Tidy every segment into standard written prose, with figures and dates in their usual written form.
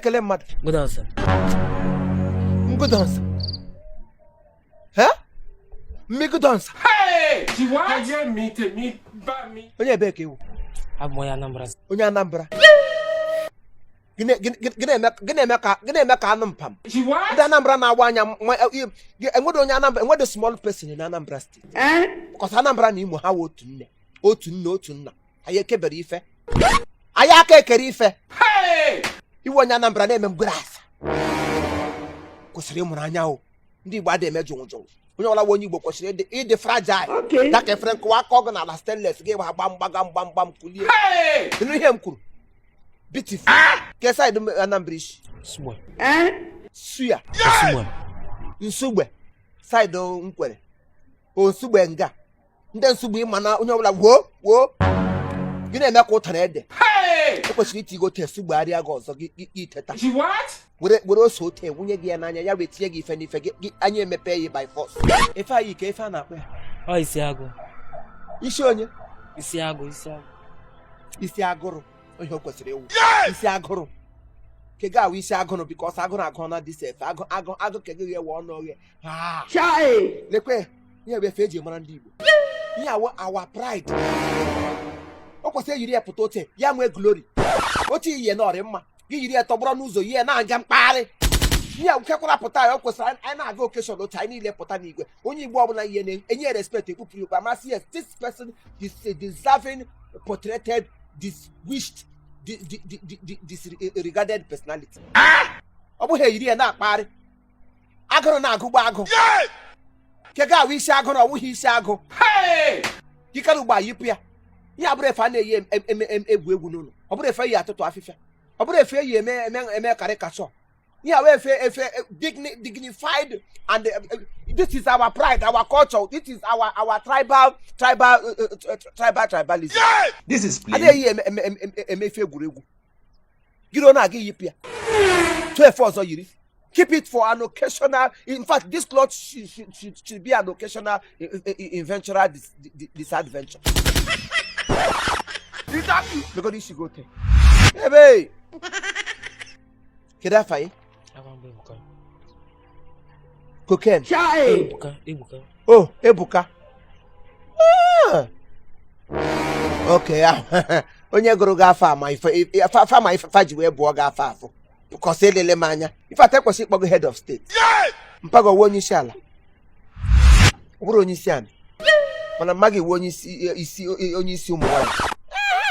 Na-ekele mmadụ. Good on, sir. Ngụdọnsa he mmigụdọnsa. Ayé mi, tèmi bá mi. Onye ebee ka ị wụ? Abụ m onye Anambra. Onye Anambra. Gị na-eme ka anụ mpam. Ndị Anambra na-agba anya. Enwedo onye Anambra, enwedo small person na Anambra State, because Anambra na Imo ha wụ otu nne, otu nne, otu nna. Anyị ekebere ife, anyị aka ekere ife. Ị wụ onye Anambra na-eme mgbere asa kwesịrị ịmụrụ anya o. Ndị Igbo adịghị eme jụnwụ jụnwụ. Onye ọbụla onye Igbo kwesịrị ịdị fragile daka efere nkụwa aka ọgụ na ala stainless gị gba gbam gbagam gbam gbam kulie. Ịnụ ihe m kwuru? Beautiful. Ke side Anambra i shi? Sugbe. Suya? Nsugbe. Nsugbe, side Nkwere o Nsugbe nga ndị Nsugbe. Ịma na onye ọbụla woo woo gị na-eme ka ụtara ede. Ekwesịrị iti gị ote sugbegharịa gị ọzọ gị iteta were were ose ote wunye gị ya n'anya ya wee tinye gị ife n'ife gị anya emepe ya by force. Ife anyị ka ife a na-akpọ ya? Ọ isi agụ. Isi onye? Isi agụ, isi agụ. Isi agụrụ. Ihe o kwesịrị ịwụ isi agụrụ ke gị awụ isi agụrụ, because agụrụ agụ na dị sef agụ agụ agụ ke gị ghewe ọnụ oghe. Ah! Lekwe ihe bụ efe eji mara ndị Igbo. Ihe awụ our pride. O kwesịrị eyiri ya pụta oche ya nwee glory. Oche iyi na ọrị mma gị yiri ya tọgbọrọ n'ụzọ ihe na-aga mkpagharị. Ihe nkekwara pụta ya, o kwesịrị anyị na-aga occasion otu anyị niile pụta n'igwe. Onye Igbo ọbụla ihe na-enye respect, ekpupụrụ ikpe amasị. Yes, this person is a deserving, portraited, distinguished, disregarded personality. Ọ bụghị eyiri ya na-akpagharị agụrụ na-agụgbu agụ nke ga awụ isi agụrụ. Ọ wụghị isi agụ jikere ugbo a yipụ ya. Ihe abụrụ efe a na-eyi egwu egwu n'ụlọ. Ọ bụrụ efe eyi atụtụ afịfịa. Ọ bụrụ efe eyi eme eme eme karikachọ. Ihe awụ efe efe dignified and this is our pride, our culture. This is our tribal tribalism. This is A plain. na-eyi eme eme eme eme efe egwuregwu. Gịrị ọ na-aga yipụ ya tụọ efe ọzọ yiri. Keep it for an occasional. In fact, this cloth should be an occasional inventural disadventure. Megodi isi gị ote ebe. Kedu afa gị? Afa m bụ Ebuka. Cocaine. Ebuka, Ebuka. Oh, Ebuka. Ah. Okay, ah, onye gụrụ gị afa ama ife afa ama ife fa ji wee bụọ gị afa afọ because elele m anya. Ife ata ekwesị ịkpọ gị head of state. Mpago onye isi ala, ọ bụrụ onye isi ala, mana mma gị wu onye isi isi onye isi ụmụ nwaanyị.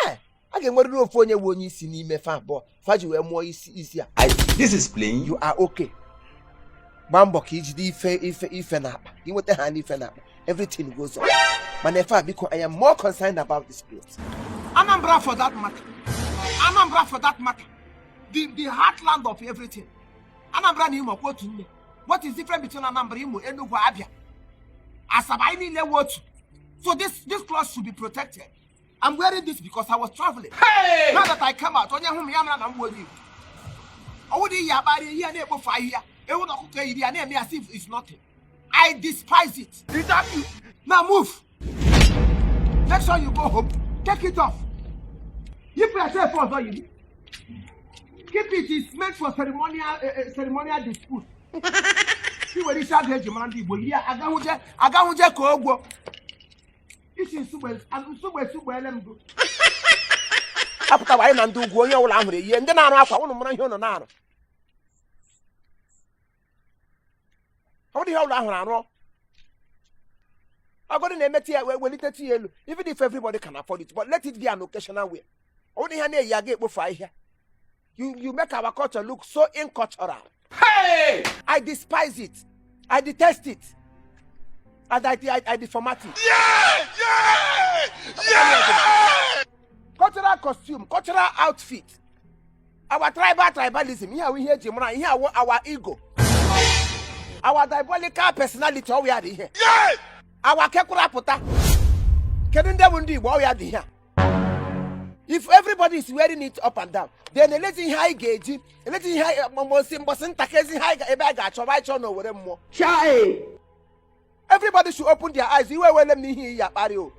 Ee, a ga-enwerịrị ofu onye wu onye isi n'ime fa abụọ fa ji wee mụọ isi isi a. This is plain. You are okay. Gbaa mbọ ka ijide ife ife ife n'akpa ka ị nweta ha n'ife n'akpa. Everything goes on. Mana efe a, biko, I am more concerned about this place, Anambra for that matter. Anambra for that matter, the heartland of everything. Anambra na Imo kwa otu nne. What is different between Anambra, Imo, Enugu, Abia, Asaba? Anyị niile wụ otu. So this cloth should be protected. I'm wearing this because I was traveling. Now that I come out, onye hụ m ya mara na m bụ onye Igbo. Ọ wụdị iyi akparị ihe na-ekpofu ahịhịa ewu na ọkụkọ eyiri ya na-eme as if it's nothing. I despise it. Now move. Make sure you go home, take it off. Yipụ ya sef ọzọ yiri. Keep it. It's meant for ceremonial dispute. I were isi agụ eji mara ndị Igbo yiri ya agahụje agahụje ka ogwo isi nsugbe nsugbe sugbeele mbụ apụtawa. Anyị na ndị ugwu, onye ọbụla ahụrụ eyie. Ndị na-arụ akwa, ụnụ mara ihe ụnụ na-arụ. Ọ bụrụ ihe ọbụla ahụrụ arụ agọdị na-emetụ ya wee welite ya elu. Even if everybody can afford it, but let it be an occasional wear. Ọ bụrụ ihe a na-eyi aga ekpofu ahịhịa, you make our culture look so incultural. I despise it, I detest it and I deformat it. Cultural costume, cultural outfit, our tribal tribalism. Ihe awụ ihe eji mara ihe awụ our ego, our diabolical personality. Ọwụ ya dị ihe our kekwara pụta. Kedu ndị bụ ndị Igbo? Ọwụ ya dị ihe a. If everybody is wearing it up and down, then elezi ihe anyị ga-eji elezi ihe anyị mgbọsị mgbọsị ntakezi ihe anyị ebe anyị ga-achọ anyị chọọ na owere mmụọ. Everybody should open their eyes. Iwe wele m n'ihe iyi akparị o.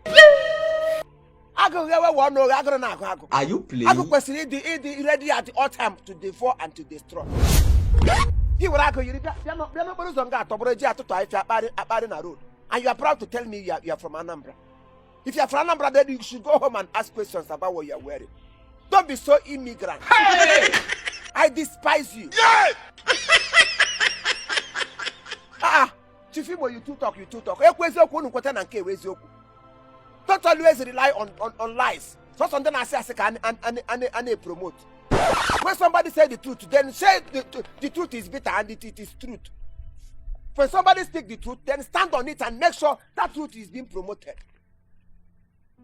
Agụ ghewe wee ọnụ oghe, agụrụ na-agụ agụ. Are you Agụ playing? kwesịrị ịdị ready at all time to devour and to destroy. Gị were agụ yiri bịa bịa n'okporo ụzọ nga atọgbọrọ ji atụtụ ahịfịa akparị akparị na road, and you are proud to tell me you are from Anambra. If you are from Anambra, then you should go home and ask questions about what you are wearing. Don't be so immigrant. I despise you. Ah, Chief Imo, you too talk, you too talk. Ekwu eziokwu, unu kweta na nke ewu eziokwu. Don't always rely on lies. Sọsọ ndị na-asị asị ka a na-epromote. When somebody say the truth, then say the truth is bitter and it is truth. When somebody speak the truth, then stand on it and make sure that truth is being promoted.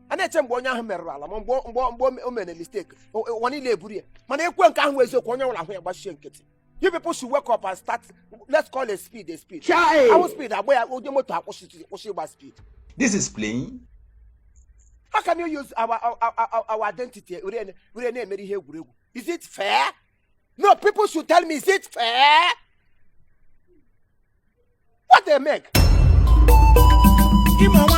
A na-eche mgbe onye ahụ merụrụ ala ma mgbe o mere mistake, ụwa niile eburu ya, mana ekwe nke ahụ eziokwu, onye nwụrụ ahụ ya gbachie nkịtị. You people should wake up and start. Let's call a speed a speed. Ahụ speed agba ya, onye moto akwụsị kwụsị ịgba speed. This is playing. How can you use our identity were na-emere ihe egwuregwu? Is it fair? No, people should tell me, is it fair? What they make? Imo.